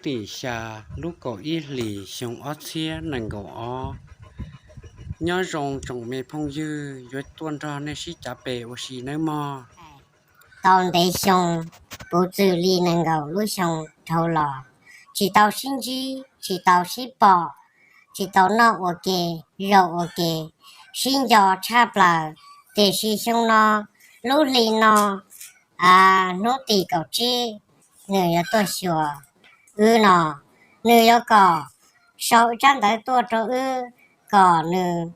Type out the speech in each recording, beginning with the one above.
tim xya lub kaum ib hlis xyoo ob txhiab nees nkaum ob. Nyob zoo tsoom me phooj ywg, yuav tuaj nrog nej sib cav pem ua si nawb mog. Tau ntev xyoo, puv txwm li nees nkaum lub xyoo dhau los, tsis tau sib ntsib, tsis tau sib pom, tsis tau noj ua ke, zaum ua ke, sib nco tshaj plaws. Tiam sis xyoo no, lub hli no, hnub tim kaum tsib, nws yuav tuaj xyuas wb no, nws yuav kom sau ib tsab ntawv tuaj rau wb, kom nws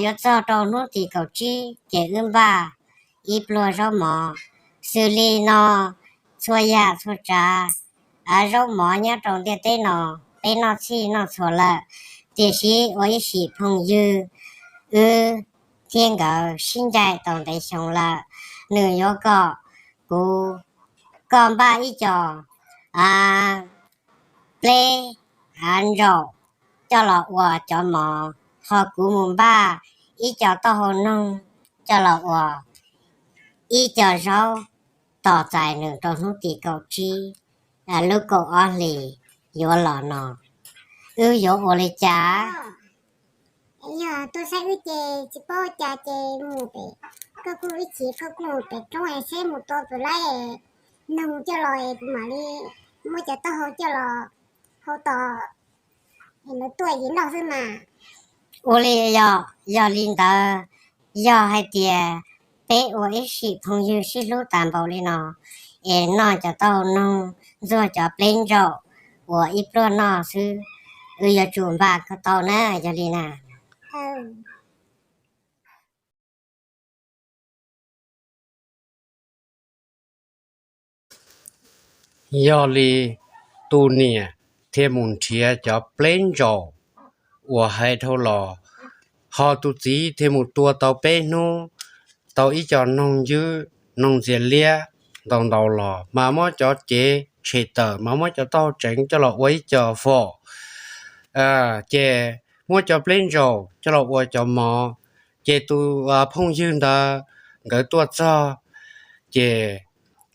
yuav txog rau hnub tim kaum tsib ces wb npaj ib pluag zaub mov. Xws li no, txhua yam txhua tsav, zaub mov nyob rau ntiaj teb no, peb noj txhij noj txhua lawm, tiam sis ua ib sim phooj ywg, wb thiab nkawd sib ncaim tau ntev xyoo lawm, nws yuav kom kuv, koj npaj ib co pleb ntsaum coj los ua cov mov, ho kuv mus npaj ib co taub hau noog coj los ua ib co zaub, tos txais nws rau hnub tim kaum tsib lub kaum ob hlis yuav los no. Wb yuav ua li cas? Yog tuaj saib wb ces tsis paub cas ces mus pem, koj kuj ib chim koj kuj mus pem roob es seb mus tua pem laib noog coj los es kuv mam li muab cov taub hau coj los hau tos es lawv tuaj es noj xwb mas. Ua li, yog li ntawd, yog hais tias peb ua ib sim phooj ywg sib hlub tas npaum li no, es noj cov taub hau noog, ntxuag cov pleb ntsaum ua ib pluag noj xwb, wb yuav tsum npaj kom tau na, yog li na. Yog li, tus niam thiaj mus nrhiav cov pleb ntsaum uas hais dhau los, ho tus txiv thiaj mus tua tau peb hnub, tau ib co noog ywb noog ntxias liab ntau ntau los, mas muab cov cev tshem tawm, mas muab cov taub hau tseev coj los ua ib co fom, ces muab cov pleb ntsaum coj los ua cov mov. Ces tus phooj ywg ntawd nkawd tuaj txog, ces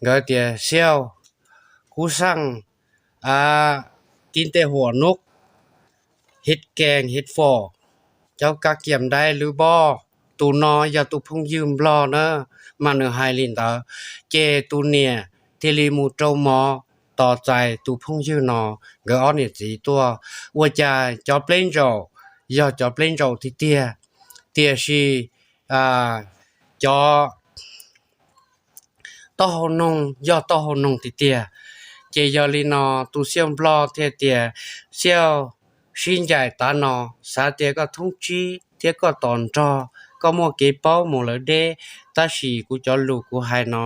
nkawd tias, Xiauj, kuv xaj tiv tej huam nub, hit kees hit fom, cov kav kiam dai lwb pob, tus no yog tus phooj ywg nplog na. Mas nws hais li ntawd, ces tus niam thiaj li mus rau mov tos txais tus phooj ywg no. Nkawd ob niam txiv tuaj, ua cas cov pleb ntsaum yog cov pleb ntsaum tiag tiag, tiam sis cov taub hau noog yog taub hau noog tiag tiag. Ces yog li no tus Xiauj nplog thiaj tias, Xiauj, sib ncaim tav no, xav tias koj thoob tsib thiab koj tos nrog, koj muaj kev paub mus lawv deb, tab sis kuv cov lus kuv hais no,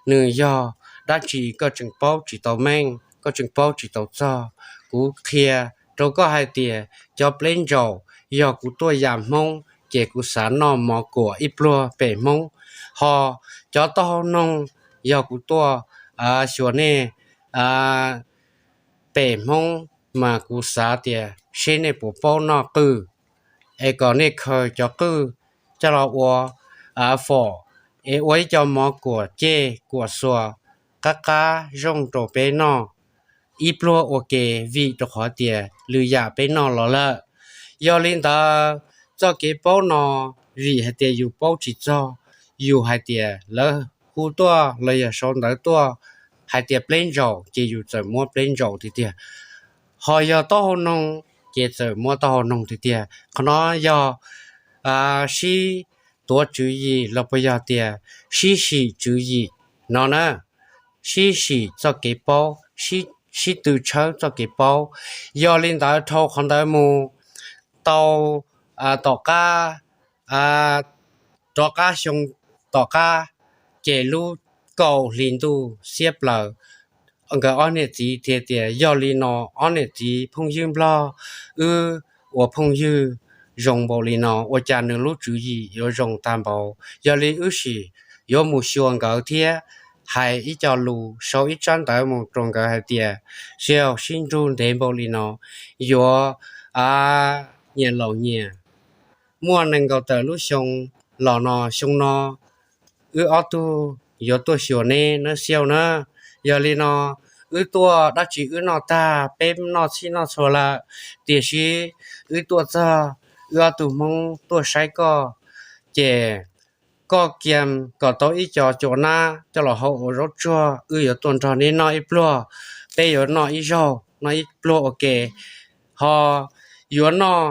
nws yog dab tsi koj tseem paub tsis tau meej, koj tseem paub tsis tau txog. Kuv qhia rau koj hais tias cov pleb ntsaum yog kuv tuaj yam Hmoob ces kuv xav noj mov kuam ib pluag pem Hmoob, ho cov taub hau noog yog kuv tuaj xyuas nej pem Hmoob, mas kuv xav tias seb nej puas paub noj qwj, es kom nej khaws cov qwj coj los ua fom, es ua ib co mov kuam cej kuam xuas qab qab zoo rau peb noj ib pluag ua ke, vim rau qhov tias lwm yam peb noj los lawm. Yog li ntawd, txoj kev paub no, vim hais tias yus paub tsis txog, yus hais tias lawv hu tuaj los yog sau ntawv tuaj hais tias pleb ntsaum ces yus txawm muab pleb ntsaum tiag tiag, ho yog taub hau noog ces txawm muab taub hau noog tiag tiag. Qhov no yog sib tuav tswv yim los puas yog tias sib sim tswv yim no na, sib sim txoj kev paub, sib tw tshawb txoj kev paub. Yog li ntawd dhau qhov ntawd mus tau tom qab, rov qab xyoo tom qab, ces lub kaum hli ntuj xiab plaws, nkawd ob niam txiv thiaj tias, Yog li no ob niam txiv phooj ywg nplog, wb ua phooj ywg zoo npaum li no ua cas nws lub tswv yim yuav zoo tag npaum? Yog li wb sim yuav mus xyuas nkawd thiab hais ib co lus, sau ib tsab ntawv mus rau nkawd hais tias, Sib, sib nrug ntev npaum li no, yuav nyias laus nyias, muaj nees nkaum tawm lub xyoo los no, xyoo no wb ob tug yuav tuaj xyuas neb nawb Xiauj na. Yog li no wb tuaj dab tsi wb noj tag, peb noj txhij noj txhua lawm, tiam sis wb tuaj txog, wb ob tug Hmoob tuaj saib koj, ces koj kiag kom tau ib co cua nab coj los hau ua zaub tsuag, wb yuav tuaj nrog neb noj ib pluag, peb yuav noj ib zaug noj ib pluag ua ke, ho yuav noj,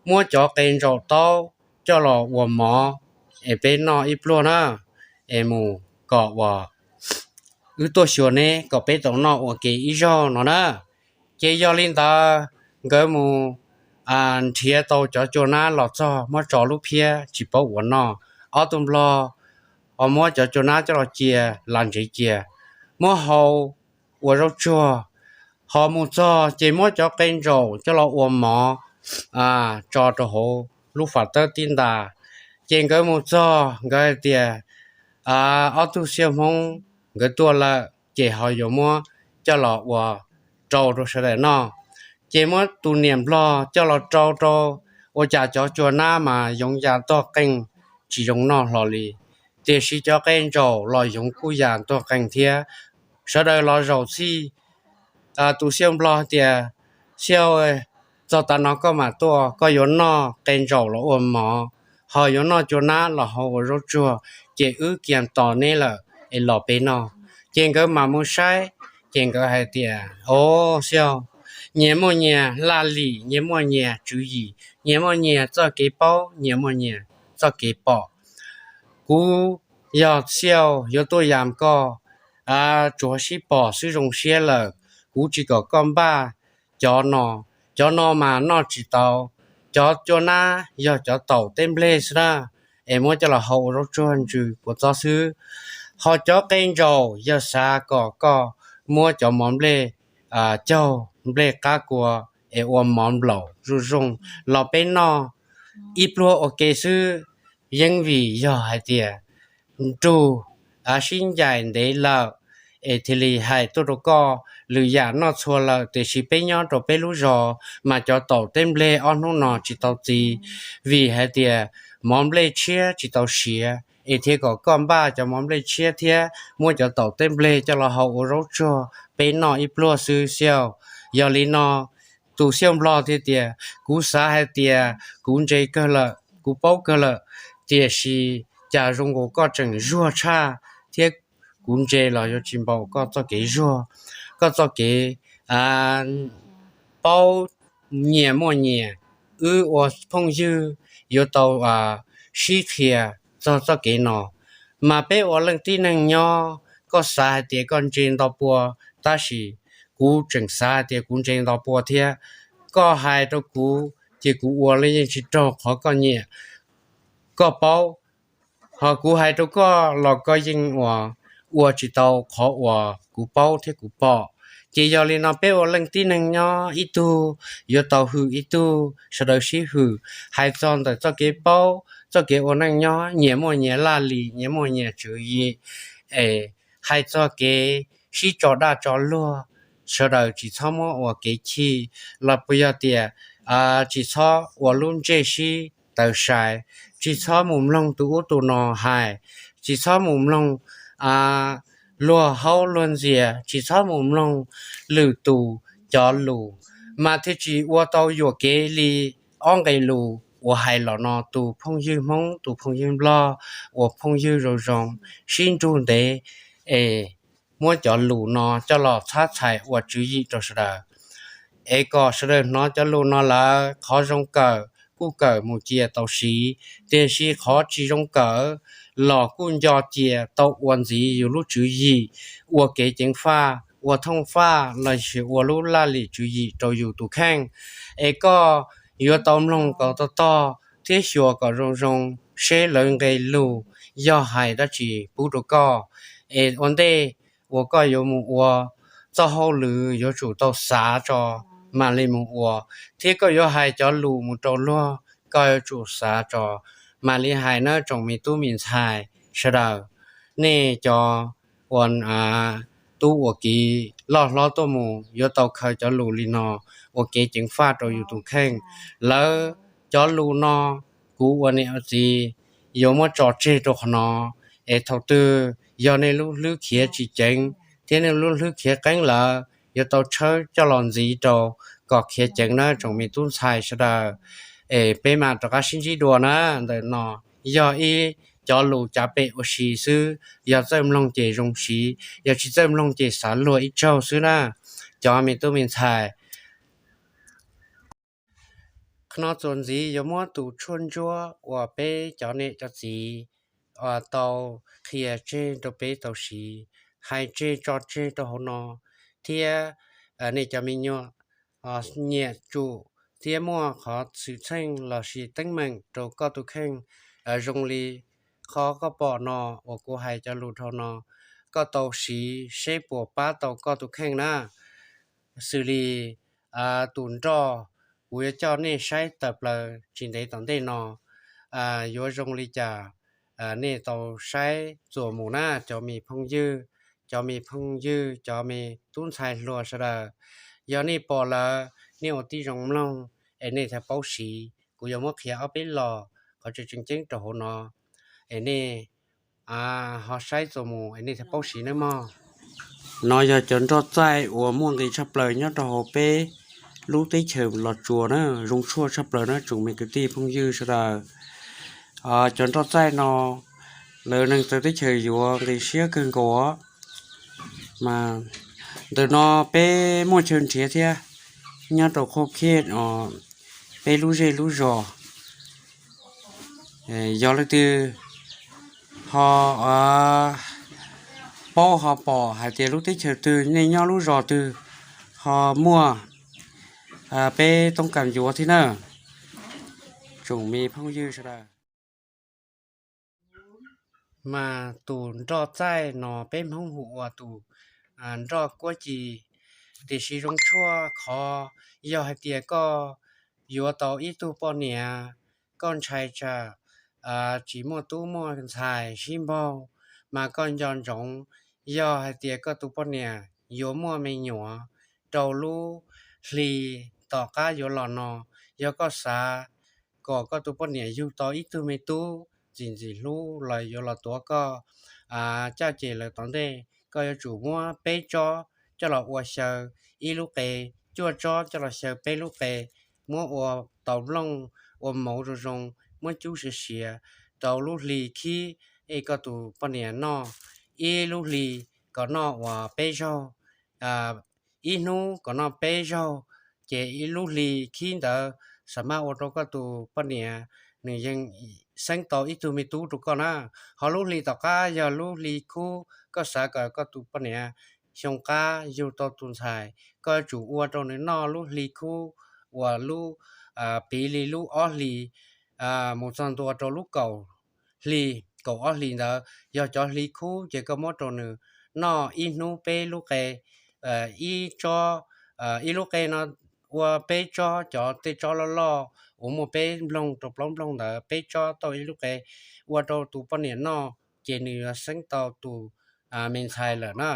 muab cov qe ntsaum taub coj los ua mov es peb noj ib pluag na, es mus kom uas wb tuaj xyuas neb kom peb tau noj ua ke ib zaug no na. Ces yog li ntawd, nkawd mus nrhiav tau cov cua nab los txog, muab tso lub phiab tsis paub ua noj. Ob tug nplog ho muab cov cua nab coj los cia, las ntsev cia, muab hau ua zaub tsuag. Ho mus txog ces muab cov qe ntsaum coj los ua mov tso rau hauv lub fam tawb tib ntas. Ces nkawd mus txog nkawd hais tias, ob tug xiaj Hmoob nkawd tuaj lawm ces ho yuav muab coj los ua rau rau sawv daws noj. Ces muab tus niam nplog coj los rau rau, ua cas cov cua nab mas yoov ya ntog qees, tsis zoo noj hlo li, tiam sis cov qe ntsaum los yoov kuj ya ntog qees thiab. Sawv daws los zaum txhij, tus xiaj nplog tias, Xiaj, txog tav no koj mam tuaj, koj yuav noj qe ntsaum los ua mov, ho yuav noj cua nab los hau ua zaub tsuag, ces wb kiag tos neb lawm es los peb noj. Ces nkawd mam mus saib, ces nkawd hais tias, O, Xiaj, nyias muaj nyias laj lim, nyias muaj nyias tswv yim, nyias muaj nyias txoj kev paub, nyias muaj nyias txoj kev pom. Kuv yog Xiaj yuav tuaj yam koj, tsuav sib pom xwb zoo siab lawm. Kuv tsis kom koj npaj cov no, cov no mas noj tsis tau. Cov cua nab yog cov taum teb nplej xwb na, es muab coj los hau ua zaub tsuag ntsws kua txob xwb. Ho cov qe ntsaum yog xav kom koj muab cov mov nplej caug, nplej qab kua, es ua mov nplaum zoo zoo los peb noj ib pluag ua ke xwb. Yeeb vim yog hais tias nrug sib ncaim ntev lawm, es thiaj li hais tuaj rau koj. Lwm yam noj txhua lawm, tiam sis peb nyob rau peb lub zos mas cov taum teb nplej ob hnub no tsis tau txi, vim hais tias mov nplej tshiab tsis tau siav, es thiaj kom koj npaj cov mov nplej tshiab thiab muab cov taum teb nplej coj los hau ua zaub tsuag peb noj ib pluag xwb Xiaj. Yog li no, tus xiaj nplog thiaj tias, Kuv xav hais tias kuv ntse kawg lawm, kuv paub kawg lawm, tiam sis cas zoo nkaus koj tseem zuag tshaj thiab. Kuv ntse los yuav tsis npaum koj txoj kev zuag, koj txoj kev paub nyias muaj nyias, wb ua phooj ywg yuav tau sib qhia txog txoj kev no. Mas peb ua leej tib neeg nyob, koj xav hais tias koj ntse nto pua, tab sis kuv tseem xav hais tias kuv ntse nto pua thiab. Koj hais rau kuv ces kuv ua los yeej tsis raug qhov koj nyiam, koj paub, ho kuv hais rau koj los koj yeej ua, ua tsis tau qhov uas kuv paub thiab kuv pom. Ces yog li no peb ua leej tib neeg nyob, ib tug yuav tau hwm ib tug, sawv daws sib hwm. Hais txog ntawm txoj kev paub, txoj kev ua neej nyob, nyias muaj nyias laj lim, nyias muaj nyias tswv yim, es hais txog kev sib tso dag tso luag, sawv daws tsis txhob muab ua kev chim, los puas yog tias tsis txhob ua lub ntsej sib taws sai, tsis txhob mus mloog tus ub tus no hais, tsis txhob mus mloog luag haub luag ntxias, tsis txhob mus mloog lwm tus cov lus, mas thiaj tsis ua tau yuam kev li ob nqe lus uas hais los no. Tus phooj ywg Hmoob, tus phooj ywg Nplog, ua phooj ywg zoo zoo, sib nrug ntev, es muab cov lus no coj los txhab txhais ua tswv yim rau sawv daws, es kom sawv daws hnov cov lus no lawm, qhov zoo kawm kuj kawm mus cia tau siv, tiam sis qhov tsis zoo kawm los kuj nco cia tau ua ntxiv yus lub tswv yim, ua kev ceev faj, ua thooj faj los sis ua lub laj lim tswv yim rau yus tus kheej. Es koj yuav tau mloog kom tog tog thiab xyuas kom zoo zoo, seb lawv nqe lus yog hais dab tsi pub rau koj, es ua ntej uas koj yuav mus ua txoj hauj lwm yuav tsum tau xav tso mam li mus ua, thiab koj yuav hais cov lus mus rau luag koj yuav tsum xav tso mam li hais nawb tsoom me tub me ntxhais sawv daws. Nej cov ua tub ua kiv loj hlob tuaj mus yuav tau khaws cov lus li no ua kev ceev faj rau yus tus kheej. Lawv cov lus no kuv ua niam ua txiv yuav muab tso tseg rau qhov no, es thaum twg yog nej lub hlwb khiav tsis ceev, thiab nej lub hlwb khiav qeeb lawm yuav tau tshawb coj los ntxiv rau kom khiav ceev na tsoom me tub ntxhais sawv daws. Es peb mam rov qab sib ntsib dua na. Ntawm no yog ib cov lus cav pem ua si xwb, yog txawj mloog ces zoo siv, yog tsis txawj mloog ces xav luag ib zaug xwb na cov me tub me ntxhais. Qhov no txuas ntxiv yuav muab tus tshuaj ntsuab uas peb cov niam cov txiv tau qhia tseg rau peb tau siv, hais tseg tso tseg rau hauv no, thiab nej cov me nyuam nyiam tsum thiab muaj qhov xwm txheej lossis teeb meem rau koj tus kheej zoo li qhov koj pom no uas kuv hais cov lus dhau no, koj tau siv seb puas pab tau koj tus kheej na. Xws li tus nroj kuv yuav coj nej saib tawm plaws tsis ntev tom ntej no yuav zoo li cas, nej tau saib txuas mus na cov me phooj ywg, cov me phooj ywg, cov me tub ntxhais hluas sawv daws. Yog nej pom lawm nej ua tib zoo mloog es nej thiaj paub siv. Kuv yuav muab qhia ob peb los qhov tseem ceeb rau hauv no es nej ho saib txuas mus es nej thiaj paub siv nawb mog. No yog cov nroj txaij uas muaj nqis tshaj plaws nyob rau hauv peb lub teb chaws Los Tsuas na, zoo tshuaj tshaj plaws na tsoom me kwv tij phooj ywg sawv daws. Cov nroj txaij no lawv neeg txawv teb chaws yuav nqis siab kawg nkaus. Mas ntawm no peb muaj chaw nrhiav thiab nyob rau qhov khej os, peb lub zej lub zos. Yog leej twg ho paub ho pom hais tias lub teb chaws twg nej nyob lub zos twg ho muaj peb toob kas yuav thiab na tsoom me phooj ywg sawv daws. Mas tus nroj txaij no peb Hmoob hu ua tus nroj kuab ci, tiam sis zoo tshuaj qhov yog hais tias koj yuav tau ib tug poj niam, koj ntshai tsam tsis muaj tub muaj ntxhais sib npaug, mas koj nco ntsoov, yog hais tias koj tus poj niam yuav muaj me nyuam rau lub hli tom qab yuav los no, yog koj xav kom koj tus poj niam yug tau ib tug me tub ntxim ntxim hlub los yuav los tuav koj caj ces lawm tom ntej, koj yuav tsum muab peb tsob coj los ua xyaw ib lub qe, cuaj tsob coj los xyaw peb lub qe, muab ua tau nplooj ua mauv zoo zoo, muab cub siav siav rau lub hli khib es koj tus poj niam noj ib lub hli kom noj uas peb zaug, ib hnub kom noj peb zaug, ces ib lub hli khib ntawd xam maj ua rau koj tus poj niam nws yeej xeeb tau ib tug me tub rau koj na. Ho lub hli tom qab yog lub hli khub, koj xav kom koj tus poj niam xyoo qab yug tau tus ntxhais, koj yuav tsum ua rau nws noj lub hli khub uas lub piv li lub ob hlis mus txog ntua rau lub kaum hli, kaum ob hlis ntawd yog cov hli khub ces koj muab rau nws noj ib hnub peb lub qe, ib tsob, ib lub qe no ua peb tsob, cov tej tsob loj loj uas muaj peb nplooj rau plaub nplooj ntawd peb tsob tau ib lub qe ua rau tus poj niam noj, ces nws yuav xeeb tau tus me ntxhais lawm na.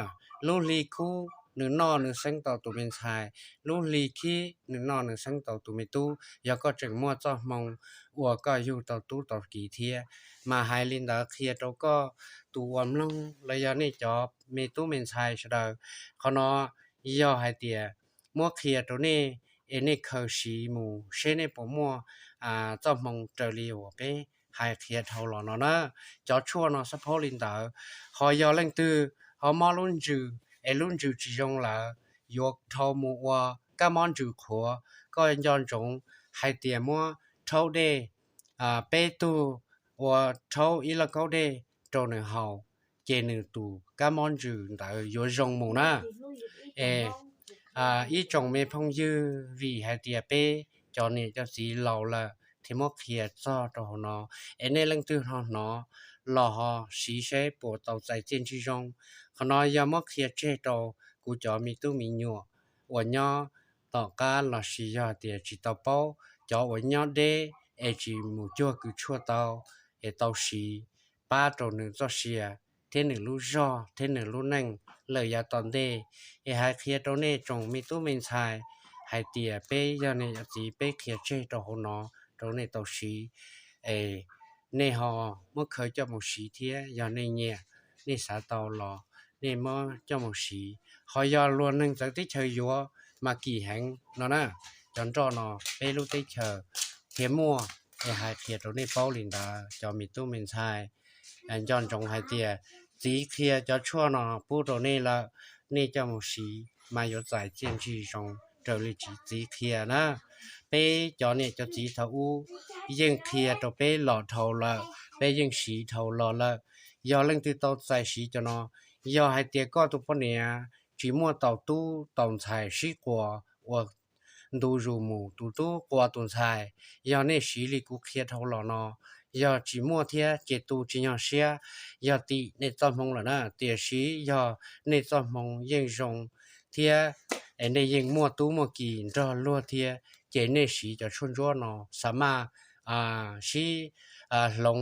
Lub hli khub nws noj nws xeeb tau tus me ntxhais, lub hli khib nws noj nws xeeb tau tus me tub, yog koj tseem muaj txoj hmoo uas koj yug tau tub tau kiv thiab. Mas hais li ntawd qhia rau koj tus uas mloog los yog nej cov me tub me ntxhais sawv daws, qhov no yog hais tias muab qhia rau nej es nej khaws siv mus seb nej puas muaj txoj hmoo raws li uas peb hais qhia dhau los no na. Cov tshuaj no xab phaub li ntawd, ho yog leej twg ho mob lub ntsws es lub ntsws tsis zoo lawm, yuav dhau mus ua kab mob ntsws qhuav, koj nco ntsoov hais tias muab rhaub dej, peb tug ua rhaub ib lauj kaub dej rau nws haus, ces nws tus kab mob ntsws ntawd yuav zoo mus na. Es ib tsoom me phooj ywg, vim hais tias peb cov niam cov txiv laus lawm thiaj muab qhia txog rau hauv no, es nej leej twg ho hnov los ho siv seb puas tau txais txiaj ntsig zoo. Qhov no yog muab qhia tseg rau kuv cov me tub me nyuam uas nyob tom qab lossis yog tias tsis tau paub, cov uas nyob deb es tsis mus cuag kws tshuaj tau, es tau siv pab rau nws txoj sia thiab nws lub zog thiab nws lub neej lawm yav tom ntej. Es hais qhia rau nej tsoom me tub me ntxhais hais tias peb yog niam yog txiv peb qhia tseg rau hauv no rau nej tau siv, es nej ho muab khaws coj mus siv thiab yog nej nyiam, nej xav tau los nej muab coj mus siv. Ho yog luag neeg txawv teb chaws yuav mas kim heev no na. Cov nroj no peb lub teb chaws thiaj muaj, es hais qhia rau nej paub li ntawd cov me tub me ntxhais. Nco ntsoov hais tias txiv qhia cov tshuaj no pub rau nej lawm, nej coj mus siv mas yuav txais txiaj ntsig zoo raws li txiv qhia na. Peb cov niam cov txiv thaum ub yeej qhia rau peb los dhau lawm, peb yeej siv dhau los lawm. Yog leej twg tau txais siv cov no, yog hais tias koj tus poj niam tsis muaj tau tub tau ntxhais sib quas ua ntu zus mus, tus tub quas tus ntxhais, yog nej siv li kuv qhia dhau los no, yog tsis muaj thiab ces tu tsis nyog siab, yog tim nej txoj hmoo lawm na. Tiam sis yog nej txoj hmoo yeej zoo thiab, es nej yeej muaj tub muaj ki nrog luag thiab, ces nej siv cov tshuaj ntsuab no xa maj sib hloov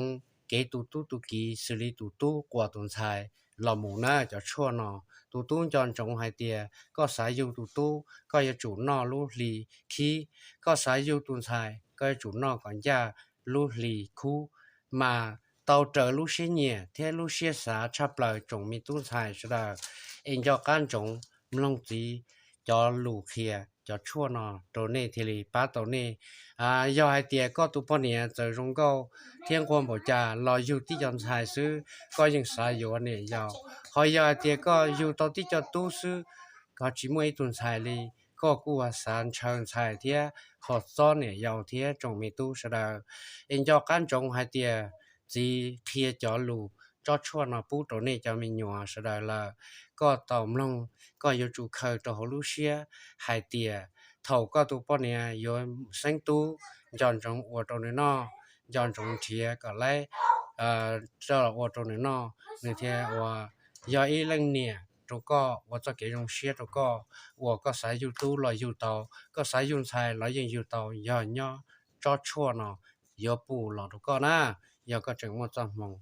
kev tu tub tu ki xws li tus tub quas tus ntxhais los mus na. Cov tshuaj no, tus tub nco ntsoov hais tias koj xav yug tus tub, koj yuav tsum noj lub hli khib, koj xav yug tus ntxhais, koj yuav tsum noj kom ncaj lub hli khub, mas tau raws lub siab nyiam thiab lub siab xav tshaj plaws tsoom me tub ntxhais sawv daws. Es nco qab ntsoov mloog txiv cov lus qhia cov tshuaj no rau nej thiaj li pab tau nej. Yog hais tias koj tus poj niam txawm zoo nkauj thiab nquag npaum cas los yug tib co ntxhais xwb, koj yeej xav yuav niam yau. Ho yog hais tias koj yug tau tib co tub xwb, koj tsis muaj ib tug ntxhais li, koj kuj xav ntshaw ntxhais thiab ho txob niam yau thiab tsoom me tub sawv daws. Es nco qab ntsoov hais tias txiv qhia cov lus tsob tshuaj no pub rau nej cov me nyuam sawv daws lawm, koj tau mloog, koj yuav tsum khaws rau hauv lub siab hais tias thaum koj tus poj niam yuav xeeb tub, nco ntsoov ua rau nws noj, nco ntsoov nrhiav kom laib ua rau nws noj, nws thiaj ua yog ib leej niam rau koj, ua txoj kev zoo siab rau koj, uas koj xav yug tub los yug tau, koj xav yug ntxhais los yeej yug tau, yog nyob tsob tshuaj no yuav pum los rau koj na, yog koj tseem muaj txoj hmoo.